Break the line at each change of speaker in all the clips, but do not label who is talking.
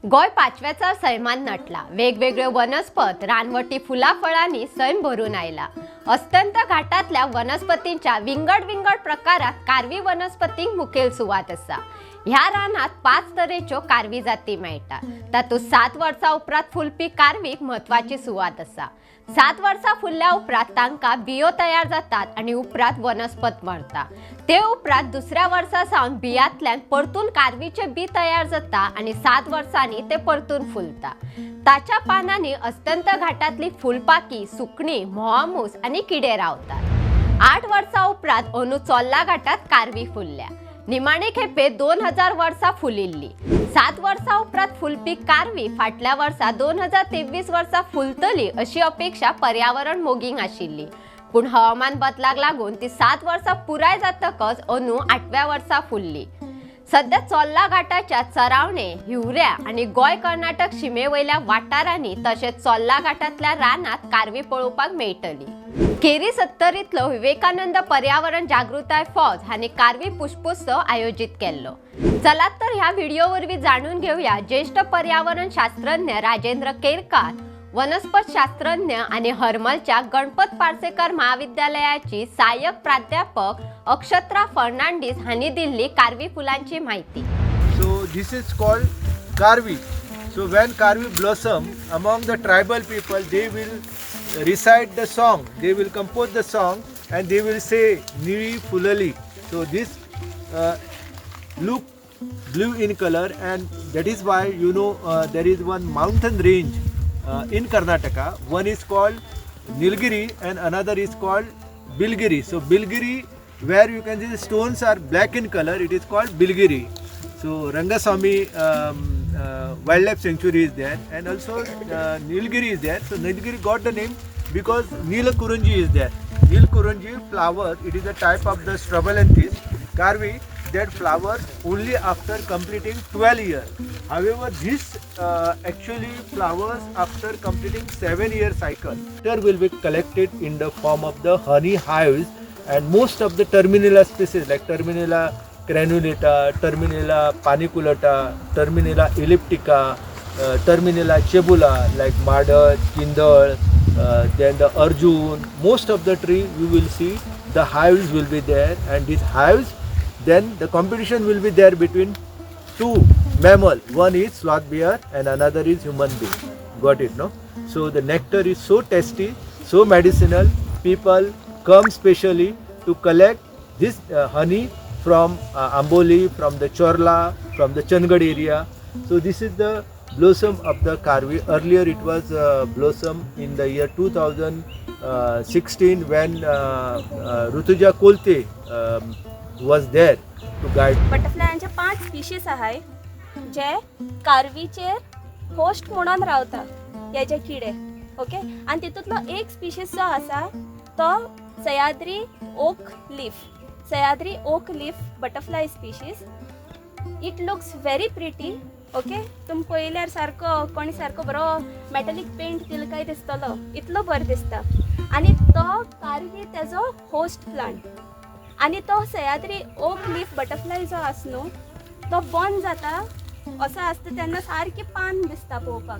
गोंय पाचव्याचार सैमान नटला. वेगवेगळ्यो वनस्पत, रानवटी फुलां फळांनी सैम भरून आयला. अस्तंत घाटातल्या वनस्पतींच्या विंगड विंगड प्रकारात कारवी वनस्पतींक मुखेल सुवात आसा. ह्या रानात पांच तरेच्यो कारवी जाती मेळटा. तातूंत 7 वर्सां उपरांत फुलपी कारवीक म्हत्वाची सुवात आसा. 7 वर्सां फुलल्या उपरांत तांकां बियो तयार जातात आनी उपरांत वनस्पत मरता. ते उपरांत दुसऱ्या वर्सा सावन बियांतल्यान परतून कारवीचे बी तयार जाता आनी 7 वर्सांनी ते परतून फुलता. ताच्या पानांनी अस्तंत घाटातली फुलपाखी, सुकणीं, म्होंवामूस आनी किडे रावतात. 8 वर्सां उपरांत अंदू चोर्ला घाटात कारवी फुलल्या. निमाणे खेपे 2000 वर्सां फुलिल्ली. 7 वर्सां उपरांत फुलपी कारवी फाटल्या वर्सा 2023 वर्सा फुलतली अशी अपेक्षा पर्यावरण मोगींक आशिल्ली. पूण हवामान बदलाक लागून ती 7 वर्सां पुराय जातकच अंदू आठव्या वर्सा फुलली. सध्या चोर्ला घाटाच्या चरावणे, हिवऱ्या आनी गोंय कर्नाटक शिमे वयल्या वाठारांनी तशेंच चोर्ला घाटांतल्या रानात कारवी पळोवपाक मेळटली. केरी सत्तरीतलो विवेकानंद पर्यावरण जागृताय फौज हांणी कारवी पुष्पोत्सव आयोजीत केल्लो. चलात तर, ह्या व्हिडिओ वरवीं जाणून घेऊया ज्येष्ठ पर्यावरण शास्त्रज्ञ राजेंद्र केरकार, वनस्पत शास्त्रज्ञ आणि हरमलच्या गणपत पार्सेकर महाविद्यालयाची सहाय्यक प्राध्यापक अक्षत्रा फर्नांडिस हांणी दिल्ली कारवी फुलांची माहिती.
So this is called Karvi. So when Karvi blossom, among the tribal people, they will recite the song. They will compose the song and they will say "Nili Fulali." So this look blue in color, and that is why there is one mountain range in Karnataka. One is called Nilgiri and another is called Bilgiri. So Bilgiri, where you can see the stones are black in color, it is called Bilgiri. So Rangaswamy Wildlife Sanctuary is there, and also Nilgiri is there. So Nilgiri got the name because Neelakurunji is there. Neelakurunji flower, it is a type of the Strobilanthes. Karvi, that flowers only after completing 12 years. However, this actually flowers after completing 7-year cycle. There will be collected in the form of the honey hives, and most of the Terminalia species like Terminalia crenulata, Terminalia paniculata, Terminalia elliptica, Terminalia chebula like Madal, Kindal, then the Arjun, most of the tree you will see the hives will be there, and these hives, then the competition will be there between two mammal. One is sloth bear and another is human being. Got it, no? So the nectar is so tasty, so medicinal. People come specially to collect this honey from Amboli, from the Chorla, from the Chandgad area. So this is the blossom of the Karvi. Earlier it was blossom in the year 2016 when Rutuja Kolte was there to guide.
बटरफ्लायांचे पांच species आहाय जे कारवीचेर host म्हणून रावता हे जे किडे, okay. आनी तितूंतलो एक species जो आसा तो Sahyadri oak leaf, Sahyadri oak leaf butterfly species. It looks very pretty, okay. तुमी पळयल्यार सारको कोणी सारको बरो मेटलीक पेंट दिलो काय दिसतलो, इतलो बरो दिसता. आनी तो कारवी तेजो होस्ट प्लांट. आनी तो सह्याद्री ओक लीफ बटरफ्लाय जो आसा न्हू, तो बंद जाता असो आसता तेन्ना सारकें पान दिसता पळोवपाक,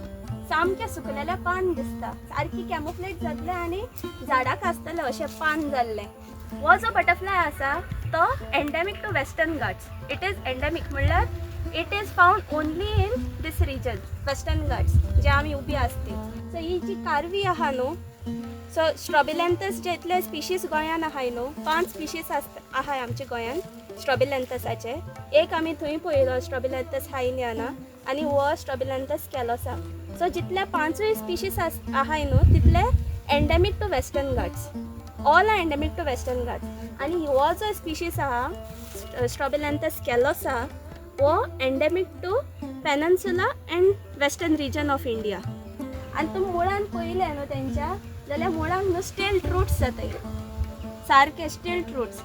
सामकें सुकलेलें पान दिसता, सारकी कॅमोफ्लेज जातलें आनी झाडाक आसतलें अशें पान जाल्लें. हो जो बटरफ्लाय आसा तो endemic to Western Ghats. It is endemic म्हणल्यार it is found only in this region, Western Ghats, जे आमी उबी आसती. सो ही जी कारवी आहा न्हू, सो स्ट्रॉबिलॅन्थस जितले स्पिशीज गोंयान आहाय न्हू, पांच स्पिशीज आसता आहाय आमच्या गोंयान स्ट्रॉबिलॅन्थसाचे. एक आमी थंय पळयलो स्ट्रॉबिलॅन्थस हायनियाना आनी हो स्ट्रॉबिलॅन्थस कॅलोसा. सो जितले पांचूय स्पिशीज आस आहाय न्हू, तितले endemic to Western Ghats. All are endemic to Western Ghats. आनी हो जो स्पिशीज आहा स्ट्रॉबिलॅन्थस कॅलोसा, हो endemic to peninsula and western region of India. आनी तूं मुळान पळयलें न्हू तेंच्या जाल्यार मुळांक न्हू स्टिल्ट रुट्स जाताय, सारके stilt roots.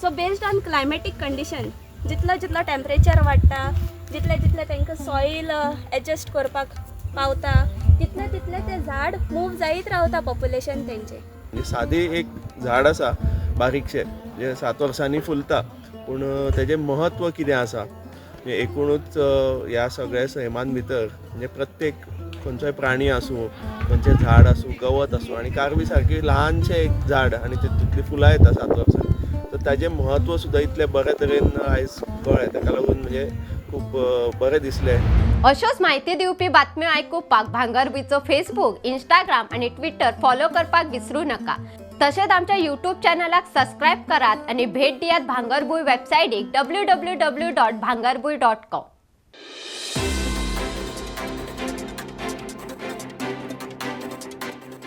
So based on climatic condition, जितलो जितलो टेम्परेचर वाडटा, जितले जितले तांकां सॉयल एडजस्ट करपाक पावता, तितले तितले ते झाड मूव जायत रावता, पॉप्युलेशन तेंचें.
म्हणजे सादें एक झाड आसा बारीकशें, जें 7 वर्सांनी फुलता, पूण तेजें म्हत्व कितें आसा? म्हणजे एकुणूच ह्या सगळ्या सैमान भितर म्हणजे प्रत्येक खंयचोय प्राणी आसूं, खंयचें झाड आसूं, गवत आसूं, आनी कारवी सारकी ल्हानशें एक झाड आनी तितूंतलीं फुलां येता 7 वर्सां, तर ताजें म्हत्व सुद्दां इतलें बऱ्या तरेन आयज कळ्ळें. ताका लागून म्हणजे खूब बरें दिसलें.
अश्योच म्हायती दिवपी बातम्यो आयकुपाक भांगरभूंयचो फेसबूक, इंस्टाग्राम आनी ट्विटर फॉलो करपाक विसरू नका. तशेंच आमच्या यूट्यूब चॅनलाक सबस्क्रायब करात आनी भेट दियात भांगरभूंय वेबसायटीक www.bhangarbhuin.com.